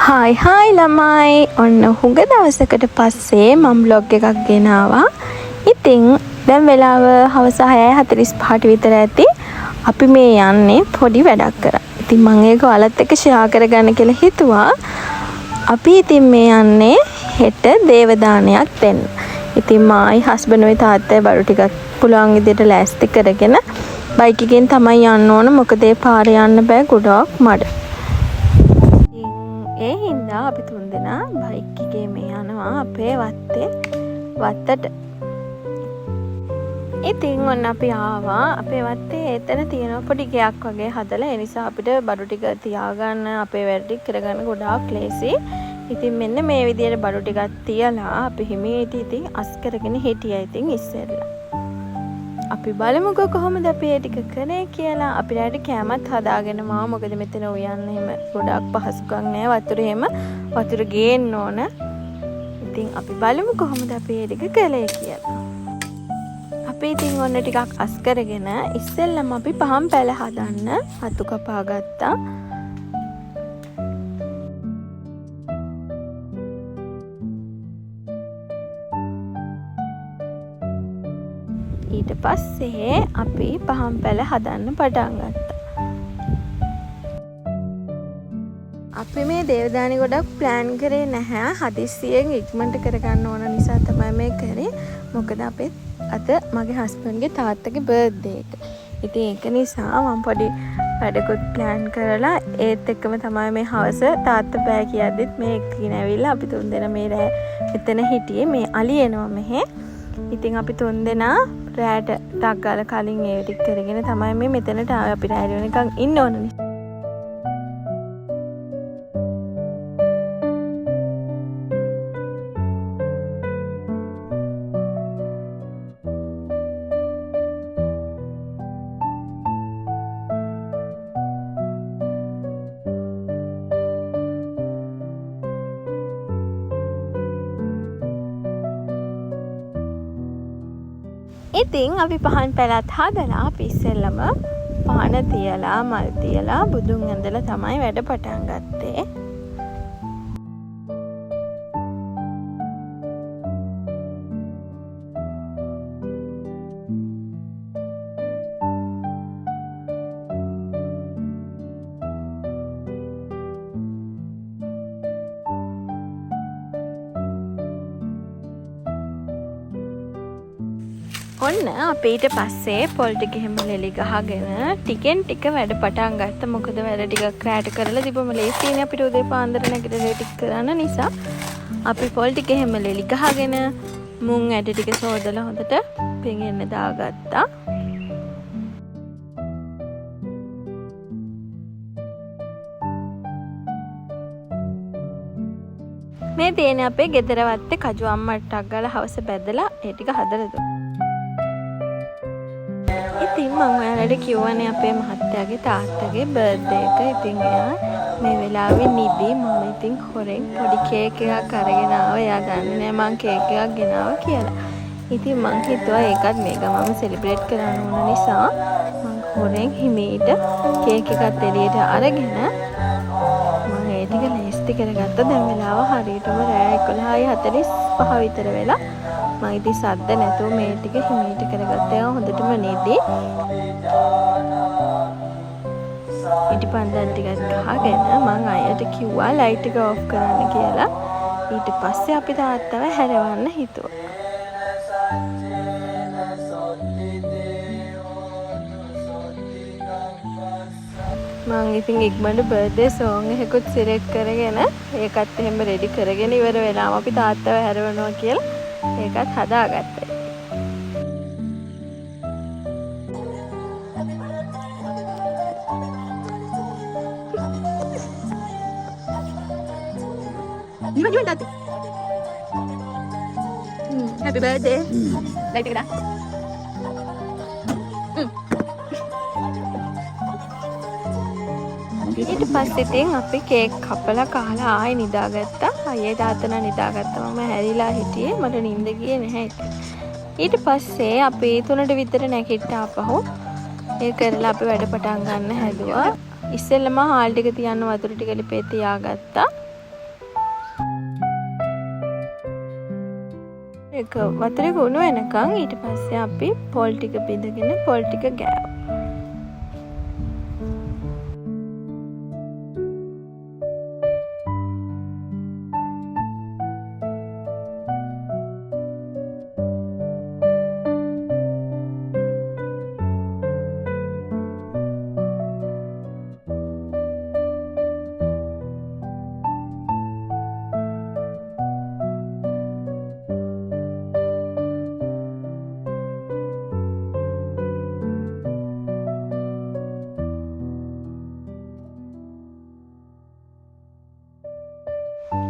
Hi hi ළමයි, ඔන්න හුඟ දවසකට පස්සේ මම බ්ලොග් එකක් ගෙනාවා. ඉතින් දැන් වෙලාව හවස 6:45ට විතර ඇති. අපි මේ යන්නේ පොඩි වැඩක් කරන්න. ඉතින් මං ඒක ඔයාලත් එක්ක ෂෙයා කරගන්න කියලා හිතුවා. අපි ඉතින් මේ යන්නේ හෙට දේවදානයක් දෙන්න. ඉතින් මායි හස්බන්ඩ්ුයි තාත්තයි බඩු ටිකක් පුළුවන් විදියට ලෑස්ති කරගෙන බයික් එකෙන් තමයි යන්න ඕන. මොකද ඒ පාරේ යන්න බෑ, ගොඩාක් මඩ. ඒ හින්දා අපි තුන්දෙනා බයික් එකේ මේ යනවා අපේ වත්තේ වත්තට. ඉතින් ඔන්න අපි ආවා අපේ වත්තේ. එතන තියෙනවා පොඩි ගෙයක් වගේ හදලා. ඒ නිසා අපිට බඩු ටික තියාගන්න, අපේ වැඩ ටික කරගන්න ගොඩාක් ලේසි. ඉතින් මෙන්න මේ විදියට බඩු ටිකක් තියලා අපි හිමීට ඉතින් අස් කරගෙන හිටියා. ඉතින් ඉස්සෙල්ලා අපි බලමුකෝ කොහොමද අපි ඒ ටික කරේ කියලා. අපි රැයට කෑමත් හදාගෙන ආවා. මොකද මෙතන උයන්න එහෙම ගොඩාක් පහසුකම් නෑ. වතුර එහෙම වතුර ගේන්න ඕන. ඉතින් අපි බලමු කොහොමද අපි ඒ ටික කළේ කියලා. අපි ඉතින් ඔන්න ටිකක් අස් කරගෙන ඉස්සෙල්ලම අපි පහන් පැල හදන්න හතු කපා ගත්තා. ඊට පස්සේ අපි පහන් පැල හදන්න පටන් ගත්තා. අපි මේ දේවදානි ගොඩක් ප්ලෑන් කරේ නැහැ. හදිස්සියෙන් ඉක්මනට කරගන්න ඕන නිසා තමයි මේ කරේ. මොකද අපේ අද මගේ හස්බන්ඩ්ගේ තාත්තගේ බර්ත්ඩේ එක. ඉතින් ඒක නිසා මම පොඩි වැඩකුත් ප්ලෑන් කරලා ඒත් එක්කම තමයි මේ හවස තාත්තා බෑ කියද්දිත් මේ එක්කින ඇවිල්ලා අපි තුන්දෙනා මේ රෑ මෙතන හිටියේ. මේ අලි එනවා මෙහෙ. ඉතින් අපි තුන්දෙනා රෑට ටක් ගාලා කලින් ඒ ටික කරගෙන තමයි මේ මෙතනට ආවේ. අපි රෑ වෙනකන් ඉන්න ඕන නිසා. ඉතින් අපි පහන් පැලත් හදලා අපි ඉස්සෙල්ලම පහන තියලා මල් තියලා බුදුන් ඇඳලා තමයි වැඩ පටන් ගත්තේ. ඔන්න අපි ඊට පස්සේ පොල් ටික එහෙම ලෙලි ගහගෙන ටිකෙන් ටික වැඩ පටන් ගත්තා. මොකද වැඩ ටිකක් රැට කරලා තිබ්බම ලේසියිනේ අපිට උදේ පාන්දර නැගිටලා ඒ ටික කරන්න නිසා. අපි පොල් ටික එහෙම ලෙලි ගහගෙන මුං ඇට ටික සෝදලා හොඳට පෙඟෙන්න දාගත්තා. මේ තියෙන අපේ ගෙදර වත්තේ කජු අම්මා ටක් ගාලා හවස බැදලා ඒ ටික හදලා දුන්නා. ඉතින් මං ඔයාලට කිව්වනේ අපේ මහත්තයාගේ තාත්තගේ බර්ත්ඩේ එක. ඉතින් එයා මේ වෙලාවේ නිදි. මම ඉතින් හොරෙන් පොඩි කේක් එකක් අරගෙන ආවා. එයා දන්නේ නෑ මං කේක් එකක් ගෙනාවා කියලා. ඉතින් මං හිතුවා ඒකත් මේ ගමන්ම සෙලිබ්‍රේට් කරන්න ඕන නිසා මං හොරෙන් හිමීට කේක් එකත් එළියට අරගෙන මං ඒ ටික ලෑස්ති කරගත්තා. දැන් වෙලාව හරියටම රෑ 11:45 විතර වෙලා. මං ඉතින් සද්ද නැතුව මේ ටික හිමීට කරගත්තා. එයා හොඳටම නිදි. ඊට පන්දන් ටිකක් ගහගෙන මං අයියට කිව්වා ලයිට් එක ඔෆ් කරන්න කියලා. ඊට පස්සේ අපි තාත්තව හැරවන්න හිතුවා. මං ඉතින් ඉක්මනට බර්ත්ඩේ සෝං එකකුත් සිලෙක්ට් කරගෙන ඒකත් එහෙම රෙඩි කරගෙන ඉවර වෙලාම අපි තාත්තව හැරවනවා කියලා ඒකත් හදාගත්තා. නිවන් නිවන් තාත්තේ. Happy birthday. Light එක දා. ඊට පස්සේ ඉතින් අපි කේක් කපලා කාලා ආයෙ නිදාගත්තා. අයියේ තාත්තා නම් නිදාගත්තා. මම හැරිලා හිටියේ. මට නිින්ද ගියේ නැහැ ඉතින්. ඊට පස්සේ අපි 3ට විතර නැගිට්ටා ආපහු. ඒ කරලා අපි වැඩ පටන් ගන්න හැදුවා. ඉස්සෙල්ලම හාල් ටික තියන්න වතුර ටික ලිපේ තියාගත්තා. ඒක වතුර එක උණු වෙනකන් ඊට පස්සේ අපි පොල් ටික බිඳගෙන පොල් ටික ගෑවුවා.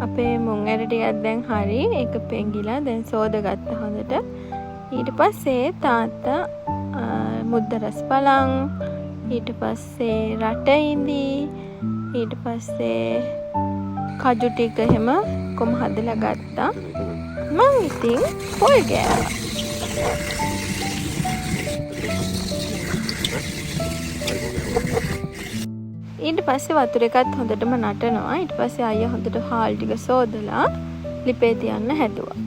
අපේ මුං ඇට ටිකක් දැන් හරි. ඒක පෙඟිලා දැන් සෝදගත්ත හොඳට. ඊට පස්සේ තාත්තා මුද්දරස් පලං, ඊට පස්සේ රට ඉඳි, ඊට පස්සේ කජු ටික එහෙම කොම හදලා ගත්තා. මං ඉතින් පොල් ගෑවා. ඊට පස්සේ වතුර එකත් හොඳටම නටනවා. ඊට පස්සේ අයියා හොඳට හාල් ටික සෝදලා ලිපේ තියන්න හැදුවා.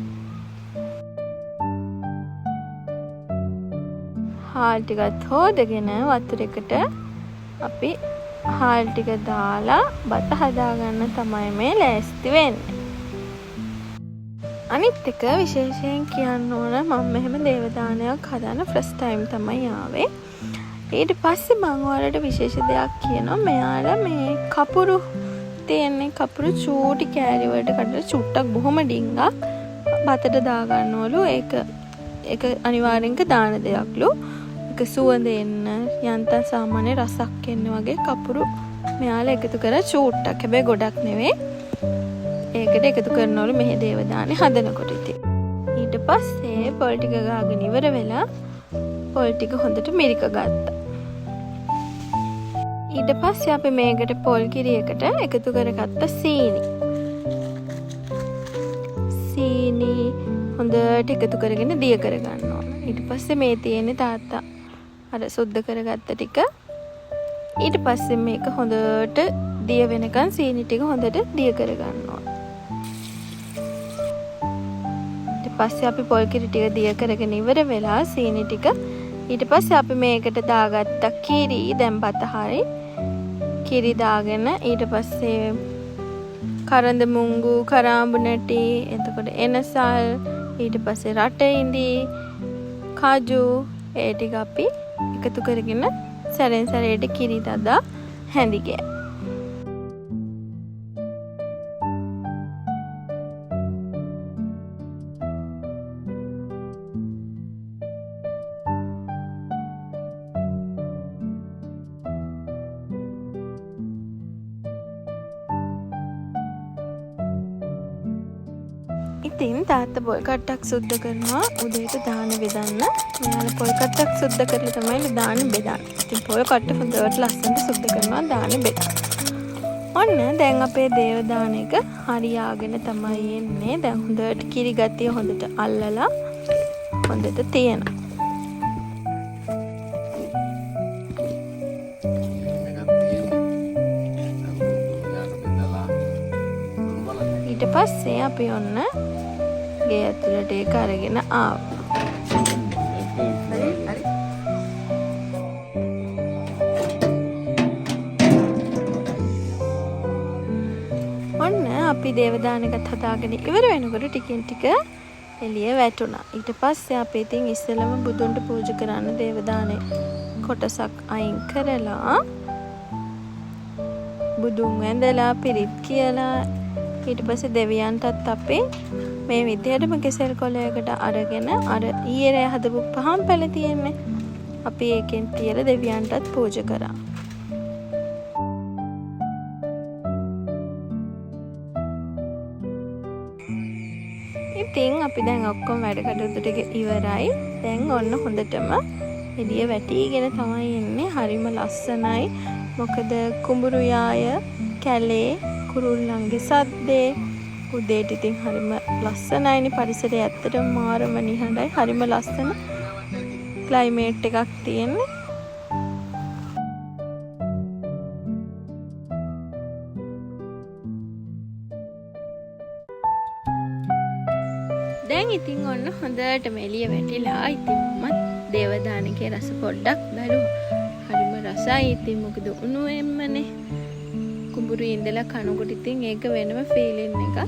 හාල් ටිකත් හොදගෙන වතුර එකට අපි හාල් ටික දාලා බත හදාගන්න තමයි මේ ලෑස්ති වෙන්නේ. අනිත් එක විශේෂයෙන් කියන්න ඕන, මම මෙහෙම දේවදානයක් හදන්න ෆස්ට් ටයිම් තමයි ආවේ. ඊට පස්සේ මං ඔයාලට විශේෂ දෙයක් කියනවා. මෙයාලා මේ කපුරු තියෙන්නේ, කපුරු චූටි කෑලි වලට කඩලා චුට්ටක් බොහොම ඩිංගක් බතට දාගන්නවලු. ඒක අනිවාර්යෙන්ක දාන දෙයක්ලු. ඒක සුවඳ එන්න, යන්තම් සාමාන්‍ය රසක් එන්න වගේ කපුරු මෙයාලා එකතු කරා චූට්ටක්. හැබැයි ගොඩක් නෙවෙයි. ඒකට එකතු කරනවලු මෙහෙ දේවදානේ හදනකොට ඉතින්. ඊට පස්සේ පොල් ටික ගාගෙන ඉවර වෙලා පොල් ටික හොඳට මිරික ගත්තා. ඊට පස්සේ අපි මේකට පොල් කිරි එකට එකතු කරගත්ත සීනි. සීනි හොඳට එකතු කරගෙන දිය කරගන්න ඕන. ඊට පස්සේ මේ තියෙන්නේ තාත්තා අර සුද්ධ කරගත්ත ටික. ඊට පස්සේ මේක හොඳට දිය වෙනකන් සීනි ටික හොඳට දිය කරගන්න ඕන. ඊට පස්සේ අපි පොල් කිරි ටික දිය කරගෙන ඉවර වෙලා සීනි ටික ඊට පස්සේ අපි මේකට දාගත්ත කිරි, දැන් බත හරි කිරි දාගෙන ඊට පස්සේ කරඳ මුංගු, කරාඹු නැටි, එතකොට එනසල්, ඊට පස්සේ රට ඉඳි, කජු ඒ ටික අපි එකතු කරගෙන සැරෙන් සැරේට කිරි දදා හැඳි ගෑවා. ඉතින් තාත්තා පොල් කට්ටක් සුද්ධ කරනවා උදේට දාන බෙදන්න. මෙයාලා පොල් කට්ටක් සුද්ධ කරලා තමයි දාන බෙදන්නේ. ඉතින් පොල් කට්ට හොඳට ලස්සනට සුද්ධ කරනවා දාන බෙදන්න. ඔන්න දැන් අපේ දේව දාන එක හරියාගෙන තමයි එන්නේ. දැන් හොඳට කිරි ගතිය හොඳට අල්ලලා හොඳට තියෙනවා. ඊට පස්සේ අපි ඔන්න ගේ ඇතුළට ඒක අරගෙන ආවා. ඔන්න අපි දේවදානකත් හදාගෙන ඉවර වෙනකොට ටිකෙන් ටික එළිය වැටුණා. ඊට පස්සේ අපි ඉතින් ඉස්සෙල්ලම බුදුන්ට පූජා කරන්න දේවදානේ කොටසක් අයින් කරලා බුදුන් වැඳලා පිරිත් කියලා ඊට පස්සේ දෙවියන්ටත් අපි මේ විදිහටම කෙසෙල් කොළයකට අරගෙන අර ඊයේ රෑ හදපු පහන් පැල තියෙන්නේ අපි ඒකෙන් තියලා දෙවියන්ටත් පූජා කරා. ඉතින් අපි දැන් ඔක්කොම වැඩ කටයුතු ටික ඉවරයි. දැන් ඔන්න හොඳටම එළිය වැටිගෙන තමයි එන්නේ. හරිම ලස්සනයි. මොකද කුඹුරු යාය කැලේ කුරුල්ලන්ගේ සද්දේ උදේට ඉතින් හරිම ලස්සනයිනේ පරිසරය. ඇත්තටම මාරම නිහඬයි. හරිම ලස්සන ක්ලයිමේට් එකක් තියෙන්නේ. දැන් ඉතින් ඔන්න හොඳටම එළිය වැටිලා. ඉතින් මමත් දේවදානකේ රස පොඩ්ඩක් බැලුවා. හරිම රසයි. ඉතින් මොකද උණු එම්මනේ. කුඹුරු ඉඳලා කනකොට ඉතින් ඒක වෙනම ෆීලින් එකක්.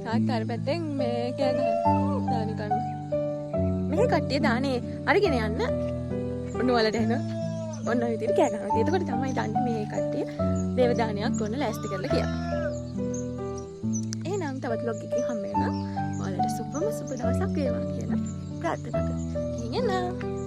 තාත්තා අර පැත්තෙන් මේ කෑ ගහනවා. දානි කන්න. මේ කට්ටිය දානේ අරගෙන යන්න ඔන්න ඔයාලට එන ඔන්න ඔය විදිහට කෑ ගහනවා. එතකොට තමයි දන්නේ මේ කට්ටිය දේව දානයක් ඔන්න ලෑස්ති කරලා කියලා. එහෙනම් තවත් vlog එකකින් හම්බ වෙනවා. ඔයාලට සුබම සුබ දවසක් වේවා කියලා ප්‍රාර්ථනා කරනවා. ගිහින් එන්න.